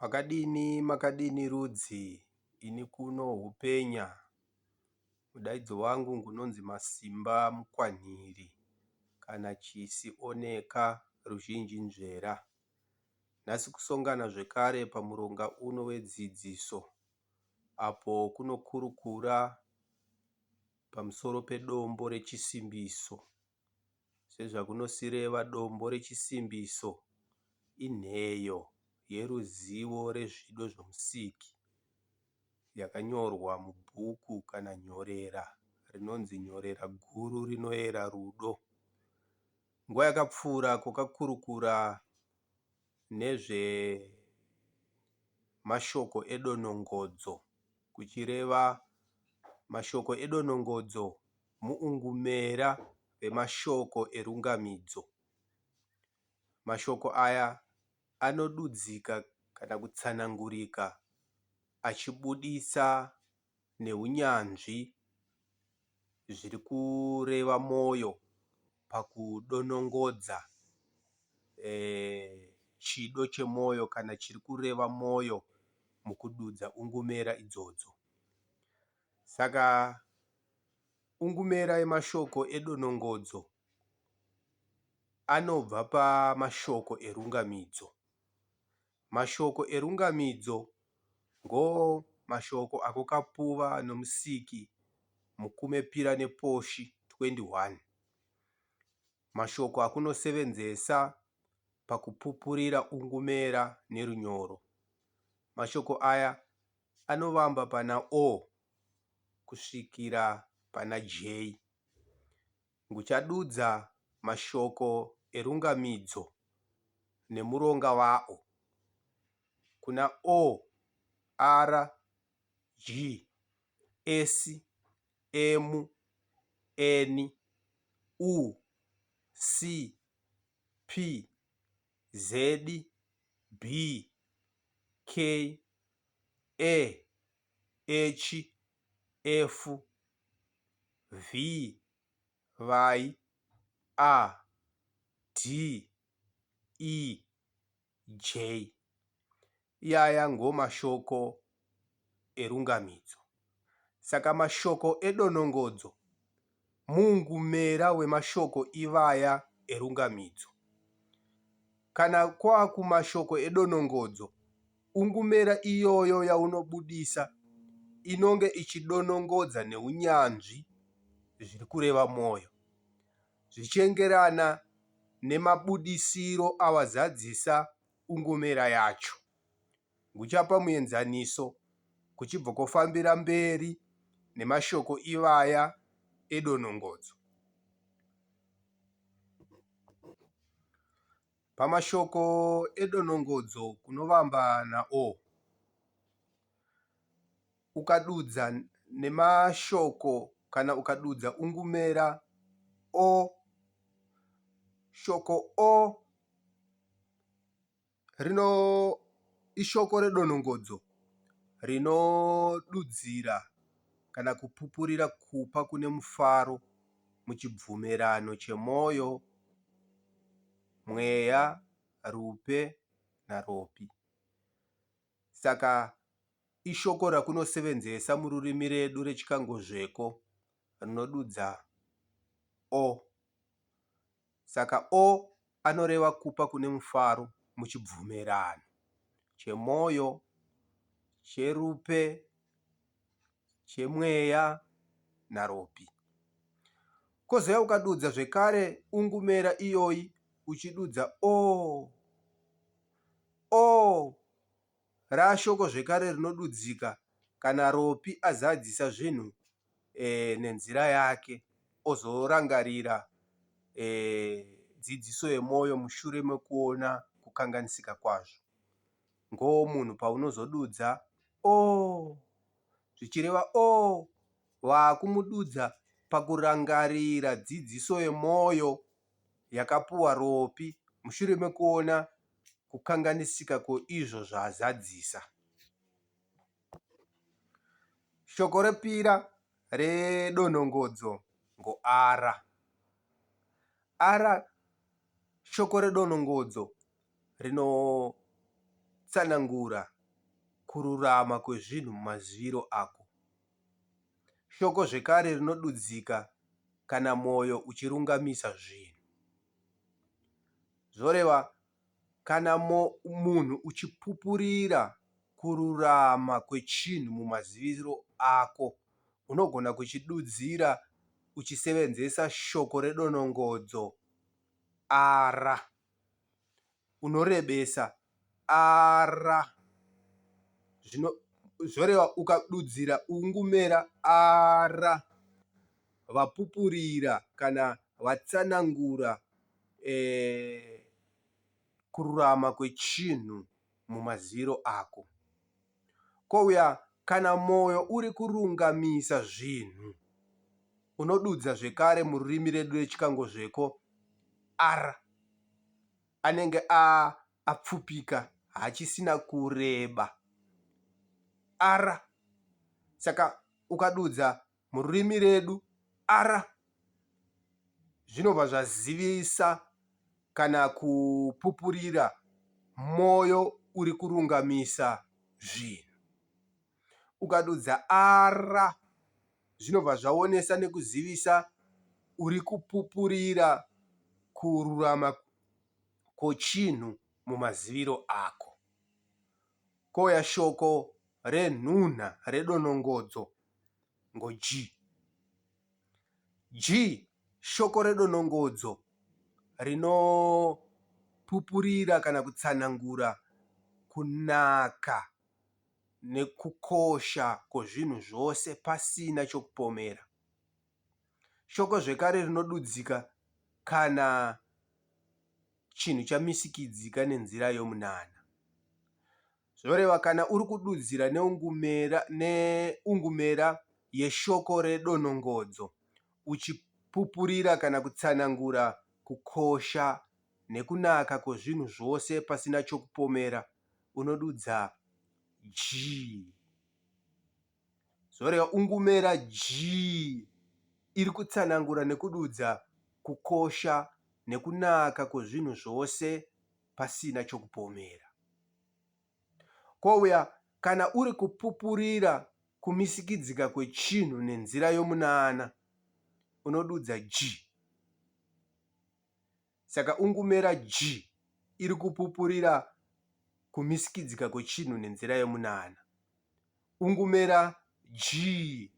Makadini makadini rudzi ini kuno hupenya mudaidzo wangu ngunonzi Masimba Mukwanhiri kana Chisi Oneka ruzhinji nzvera. Nhasi kusongana zvekare pamuronga uno wedzidziso apo kunokurukura pamusoro pedombo rechisimbiso. Sezvakunosireva dombo rechisimbiso inheyo yeruzivo rezvido zvomusiki yakanyorwa mubhuku kana nyorera rinonzi nyorera guru rinoera rudo. Nguva yakapfuura kwakakurukura nezvemashoko edonongodzo kuchireva mashoko edonongodzo muungumera wemashoko erungamidzo. Mashoko aya anodudzika kana kutsanangurika achibudisa neunyanzvi zviri kureva mwoyo pakudonongodza e, chido chemwoyo kana chiri kureva mwoyo mukududza ungumera idzodzo. Saka ungumera yemashoko edonongodzo anobva pamashoko erungamidzo. Mashoko erungamidzo ngo mashoko akokapuva nomusiki mukumepira neposhi 21. Mashoko akunosevenzesa pakupupurira ungumera nerunyoro. Mashoko aya anovamba pana O kusvikira pana J. Nguchadudza mashoko erungamidzo nemuronga wao kuna O, R, G, S, M, N, U, C, P, Z, B, K, E, H, F, V, Y, A, D, E, J. Iyaya ngomashoko erungamidzo. Saka mashoko edonongodzo muungumera wemashoko ivaya erungamidzo. Kana kwakumashoko edonongodzo, ungumera iyoyo yaunobudisa inonge ichidonongodza neunyanzvi zviri kureva mwoyo, zvichiengerana nemabudisiro awazadzisa ungumera yacho. Nguchapa muenzaniso kuchibva kwofambira mberi nemashoko ivaya edonongodzo. Pamashoko edonongodzo kunovamba na-o. Ukadudza nemashoko kana ukadudza ungumera o, shoko o Rino ishoko redonongodzo rinodudzira kana kupupurira kupa kune mufaro muchibvumirano chemwoyo, mweya, rupe naropi. Saka ishoko rakunosevenzesa mururimi redu rechiKangozveko rinodudza o. Saka o anoreva kupa kune mufaro muchibvumirano chemwoyo, cherupe, chemweya naropi. Kozouya ukadudza zvekare ungumera iyoyi uchidudza o. O rashoko zvekare rinodudzika kana Ropi azadzisa zvinhu e, nenzira yake ozorangarira e, dzidziso yemwoyo mushure mekuona kukanganisika kwazvo. Ngoo munhu paunozodudza o oh, zvichireva o oh, vakumududza pakurangarira dzidziso yemwoyo yakapuwa Ropi mushure mekuona kukanganisika kweizvo zvaazadzisa. Shoko repira redonongodzo ngoara. Ara shoko redonongodzo rinotsanangura kururama kwezvinhu mumaziviro ako. Shoko zvekare rinodudzika kana mwoyo uchirungamisa zvinhu. Zvoreva kana munhu uchipupurira kururama kwechinhu mumaziviro ako, unogona kuchidudzira uchisevenzesa shoko redonongodzo ara. Unorebesa ara. Zvino zvoreva ukadudzira ungumera ara vapupurira kana vatsanangura kururama kwechinhu mumaziviro ako. Kouya kana moyo uri kurungamisa zvinhu, unodudza zvekare mururimi redu reChikangozveko ara anenge apfupika haachisina kureba ara. Saka ukadudza mururimi redu ara zvinobva zvazivisa kana kupupurira moyo uri kurungamisa zvinhu. Ukadudza ara zvinobva zvaonesa nekuzivisa uri kupupurira kururama kwochinhu mumaziviro ako. Kouya shoko renhunha redonongodzo ngo G. G shoko redonongodzo rinopupurira kana kutsanangura kunaka nekukosha kwezvinhu zvose pasina chokupomera. Shoko zvekare rinodudzika kana chinhu chamisikidzika nenzira yomunana. Zvoreva kana uri kududzira neungumera yeshoko redonongodzo uchipupurira kana kutsanangura kukosha nekunaka kwezvinhu zvose pasina chokupomera, unodudza G. Zvoreva ungumera G iri kutsanangura nekududza kukosha nekunaka kwezvinhu zvose pasina chokupomera. Kouya kana uri kupupurira kumisikidzika kwechinhu nenzira yomunana, unodudza G. Saka ungumera G iri kupupurira kumisikidzika kwechinhu nenzira yomunana. Ungumera G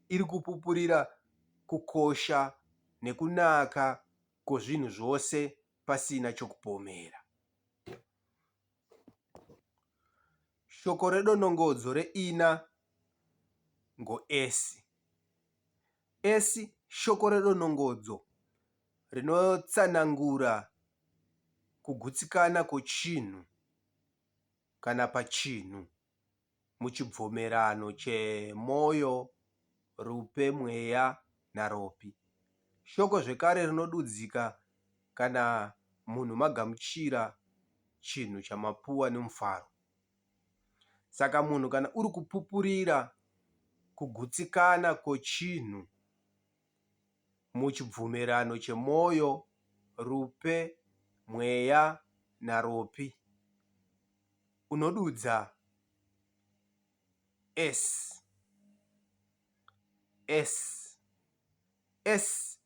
iri kupupurira kukosha nekunaka kwozvinhu zvose pasina chokupomera. Shoko redonongodzo reina ngo esi. Esi shoko redonongodzo rinotsanangura kugutsikana kwechinhu kana pachinhu muchibvumirano chemoyo, rupe, mweya naropi. Shoko zvekare rinodudzika kana munhu magamuchira chinhu chamapuwa nemufaro. Saka munhu kana uri kupupurira kugutsikana kwechinhu muchibvumirano chemoyo, rupe, mweya naropi, unodudza S. S. S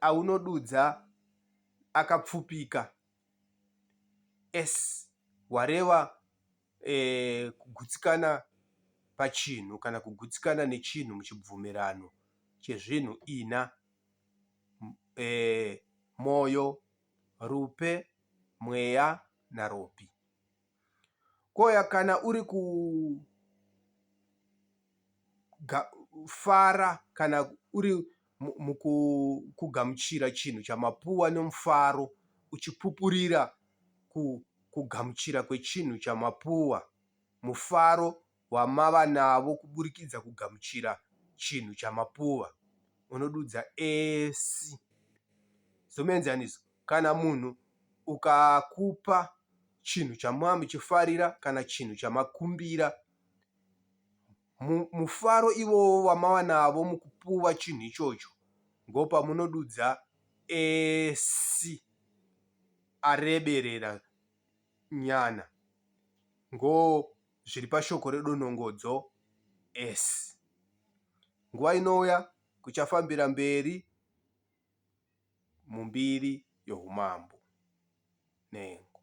aunodudza akapfupika. S wareva kugutsikana pachinhu kana kugutsikana nechinhu muchibvumirano chezvinhu ina, moyo, rupe, mweya naropi. Kouya kana uri kufara kana uri mukugamuchira chinhu chamapuwa nomufaro uchipupurira kugamuchira kwechinhu chamapuwa, mufaro wamava navo kuburikidza kugamuchira chinhu chamapuwa unodudza esi. Somuenzaniso, kana munhu ukakupa chinhu chamava muchifarira kana chinhu chamakumbira, mufaro iwowo wamava navo mukupuwa chinhu ichocho ndopamunodudza esi areberera nyana. Ngo zviri pashoko redonongodzo S. Nguva inouya kuchafambira mberi mumbiri youmambo. Nhengo.